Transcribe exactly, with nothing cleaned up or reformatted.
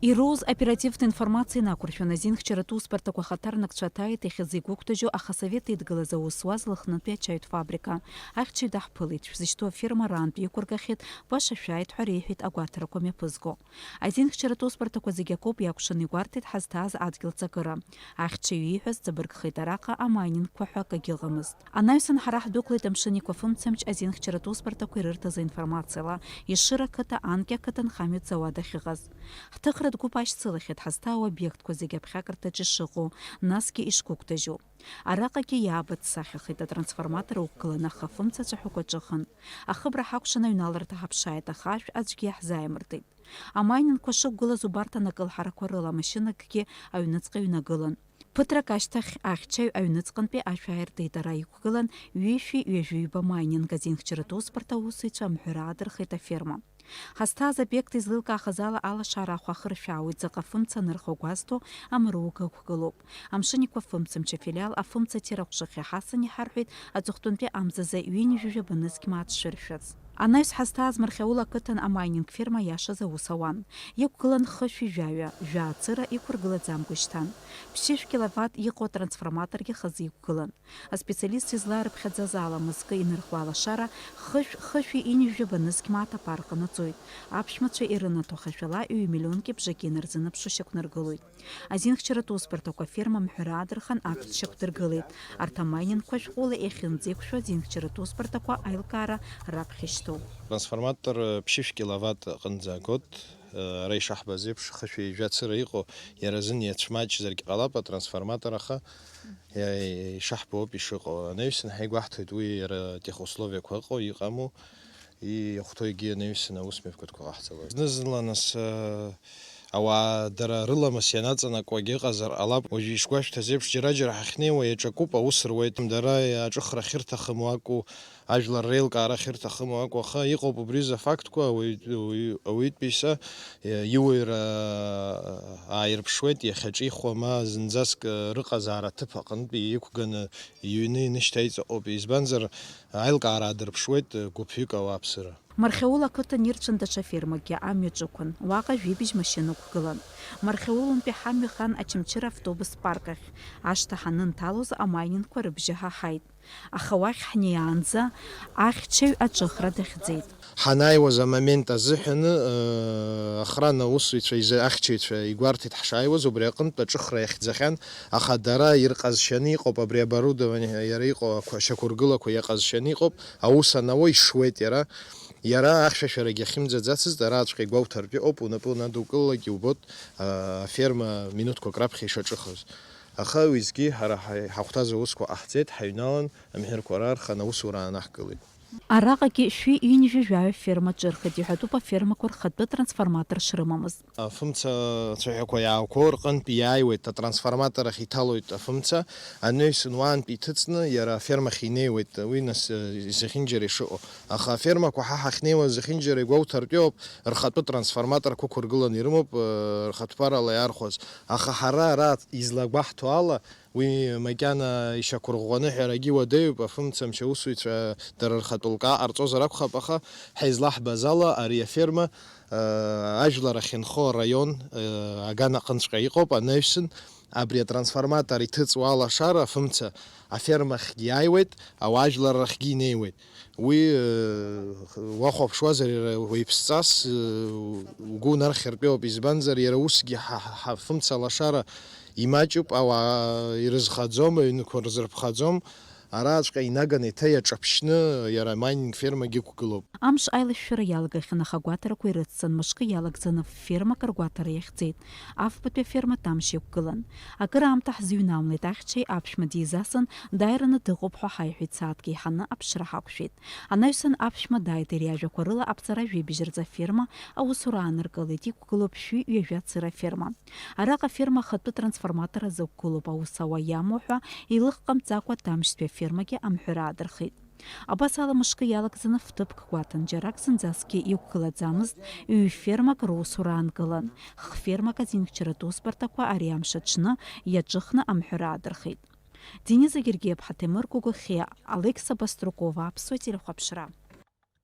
Ироуз оперативтә информациа инақәыршәаны, азинхьчаратә усбарҭақәа ахаҭарнакцәа аҭааит иахьазы игәыгәҭажьу, аха асовет еидгылаз аус зуаз Лыхнытәи ачаҩтә фабрика. Ахьчаҩ даҳԥылеит, шәзышьҭоу аферма раантәи иқәыргахьеит, баша шәааит ҳәа реиҳәеит агәаҭарақәа мҩаԥызго. Азинхьчаратә усбарҭақәа зегьы акоуп иакәшаны игәарҭеит ҳазҭааз адгьыл ҵакыра. Ахьчаҩ ииҳәаз ҵабыргхеит араҟа амаининқәа ҳәа акагьы ыҟамызт. Анаҩсан ҳара ҳдәықәлеит амшын еиқәа фымцамч азинхьчаратә усбарҭақәа ирырҭаз аинформациала, Ешыра ақыҭа, Анкьа ақыҭанхамҩатә зауад ахьыҟаз. Ҳҭыхратә гәыԥ ашьцылахьеит ҳазҭаау обиектқәа зегьы аԥхьакырҭаҿ ишыҟоу, насгьы ишгәыгәҭажьу. Араҟагьы иаабыццахьахеит атрансформатор уқәгыланы, аха афымца цәаҳәақәа ҿыхан. Ахыбра ҳакәшан аҩналарҭа ҳаԥшааит, аха ашә аӡәгьы иаҳзааимыртит. Амаининқәа шықәгылаз убарҭ анакылҳарақәа рыла амашьынакгьы аҩныҵҟа иҩнагылан. Ԥыҭрак ашьҭахь ахьчаҩ аҩныҵҟантәи ашә ааиртит, ара иқәгылан ҩышәи ҩажәи ҩба маининг, азинхьчаратә усбарҭа аусзуҩцәа амҳәыр аадырхеит аферма. Ҳазҭааз обиект излеилкаахаз ала, алашара ахәы ахыршәаауеит, заҟа фымца анырхуа гәазҭо амруга ықәгылоуп. Амшын еиқәа фымцамч афилиал афымца ҭира аҟәшахьы ҳасын иҳарҳәеит аҵыхәтәантәи амзазы ҩынҩажәи жәаба нызқь мааҭ шыршәац. Анаҩс ҳазҭааз Мархьаула ақыҭан амайнинг ферма иашаз аус ауан. Иқәгылан хышәи жәаҩа, жәаа цыра иқәыргылаӡамкәа ишьҭан. Ԥшьышә киловатт иҟоу атрансформаторгьы хазы иқәгылан. Аспециалистцәа излаарыԥхьаӡаз ала, мызкы инырхуа алашара хышә, хышәи ҩынҩажәи жәаба нызқь мааҭ аԥара ҟанаҵоит. Аԥшәмацәа ирынаҭо хашәала ҩ-миллионки бжаки инарзынаԥшуа шьақәнаргылоит. Азинхьчаратә усбарҭақәа аферма амҳәыр аадырхан, актә шьақәдыргылеит. Арҭ амаининқәа шәҟәыла иахьынӡеиқәшәо азинхьчаратә усбарҭақәа аилкаара раԥхьа ишьҭоуп. Трансформатор ԥшьышә киловатт аҟынӡа агоит. Ара ишаҳбаз еиԥш, хышәи жәа цыра иҟоу, иара азын иацәмаҷзаргь ҟалап атрансформатор, аха иа-, ишаҳбо ауп ишыҟоу. Анаҩсан ҳаигәаҳҭоит уи иара техусловиақәа ыҟоу, иҟаму, и-, иахәҭоу егьи анаҩсан аусмҩаԥгатәқәа ҟаҳҵалоит. Зны-зынла нас, э, ауаа дара рыламыс ианаҵанакуагьы ыҟазар ҟалап. Уажәы ишгәашәҭаз еиԥш, џьара-џьара ҳахьнеиуа иаҿакуп, аус руеит. Дара аҿыхра ахьырҭахым уакәу, ажәлар реилкаара ахьырҭахым уакәу, аха иҟоуп убри рзы афактқәа, ауаҩ-, ауаҩ-, ауаҩытәыҩса, э, иуаҩра ааирԥшуеит, иахьаҿихуа ма зынӡаск, э, рыҟазаара аҭыԥ аҟынтә иқәганы иҩны инышьҭаиҵаҟоуп, избанзар, аилкаара аадырԥшуеит, э, гәыԥҩык ауааԥсыра. Мархьаула ақыҭан ирцәан даҽа фермакгьы амҩа ҿықәын. Уаҟа жәибжь машьына ықәгылан. Мархьаулантәи ҳамҩа хан Очамчыра автобус парк ахь. Ашҭа ҳанынҭалоз, амаининқәа рыбжьы ҳаҳаит. Аха уахь ҳнеиаанӡа ахьчаҩ аҿыхра дахьӡеит. Ҳанааиуаз амомент азыҳәаны, э, охрана аусзуҩцәа изы ахьчаҩцәа игәарҭеит ҳшааиуаз, убри аҟынтә аҿыхра иахьӡахьан, аха дара ирҟазшьаны иҟоуп абри оборудование, иара иҟоу ақәа-, ашьақәыргылақәа иаҟазшьаны иҟоуп, аус анауа ишуеит иара. Иара ахьшәашәарагьы ахьымӡаӡацызт, араҵәҟьа игәоуҭартә иҟоуп, унапы унадукылалак иубоит, а, аферма минуҭқәак раԥхьа ишаҿыхыз. Аха уеизгьы ҳара ҳа-, ҳахәҭаз аусқәа ҟаҳҵеит, ҳаҩналан, амҳәырқәа раархан, аусура аанаҳкылеит. Араҟагьы шәи ҩынҩажәи жәаҩа ферма ҿырхит, иҳәатәуп афермақәа рхатәы трансформатор шрымамыз. Афымца цәаҳәақәа иаақәоу рҟынтә иааиуеит, атрансформатор ахь иҭалоит афымца, анаҩсан уаантәи иҭыҵны иара афермахь инеиуеит, уи нас, э, зехьынџьара ишыҟоу. Аха афермақәа ҳа ҳахьнеиуа зехьынџьара игәоуҭартәиоуп, рхатәы трансформаторқәа ықәыргыланы ирымоуп, э, рхатә ԥарала иаархәаз. Аха ҳара ара излагәаҳҭо ала, уи макьана ишьақәырӷәӷәаны ҳәарагьы уадаҩуп, афымцамч аусзуҩцәа дара рхатә лкаа ҟарҵозар акәхап, аха ҳа излаҳбаз ала, ари аферма, э, ажәлар ахьынхо араион, э, аганаҟынҵәҟьа иҟоуп, анаҩсан абри атрансформатор иҭыҵуа алашара афымца афермахьгьы иааиуеит, ауаа ажәлар рахьгьы инеиуеит. Уи, э, уахәаԥшуазар, иара уаҩԥсҵас, э, угәы унархьыртәиоуп, избанзар, иара усгьы ҳа, ҳа, ҳафымца лашара имаҷуп, ауаа ирызхаӡом, аҩнқәа рзырԥхаӡом, араҵәҟьа инаганы еиҭа иаҿаԥшьны иара амайнинг фермагьы ықәгылоуп. Амш аилышәшәара иалагахьан, аха агәаҭарақәа ирыццан, мышкы иалагӡаны фермак ргәаҭара иахьӡеит. Афбатәи аферма Тамшь иқәгылан. Акыраамҭа ҳзыҩнамлеит, ахьчаҩ аԥшәма дизасын, дааираны дыҟоуп ҳәа ҳаиҳәеит, сааҭк еиҳаны аԥшра ҳақәшәеит. Анаҩсан аԥшәма дааит, иара иажәақәа рыла аԥҵара жәибжь рзы аферма аусура ааныркылеит, иқәгылоуп шәи ҩажәа цыра аферма. Араҟа аферма ахатәы трансформатор азықәгылоуп, аус ауа иамоу ҳәа илыхҟамҵакәа Тамшьтәи афермагьы амҳәыр аадырхит. Абас ала мышкы иалагӡаны фҭыԥк гәаҭан, џьарак зынӡаскгьы иқәгылаӡамызт, ҩ-фермак русура аанкылан, х-фермак азинхьчаратә усбарҭақәа ари амш аҽны иаҿыхны амҳәыр аадырхит. Дениза Гергиаԥҳа, Ҭемыр Гәыгәхьиа, Алықьса Баструкова, Аԥсуа телехәаԥшра.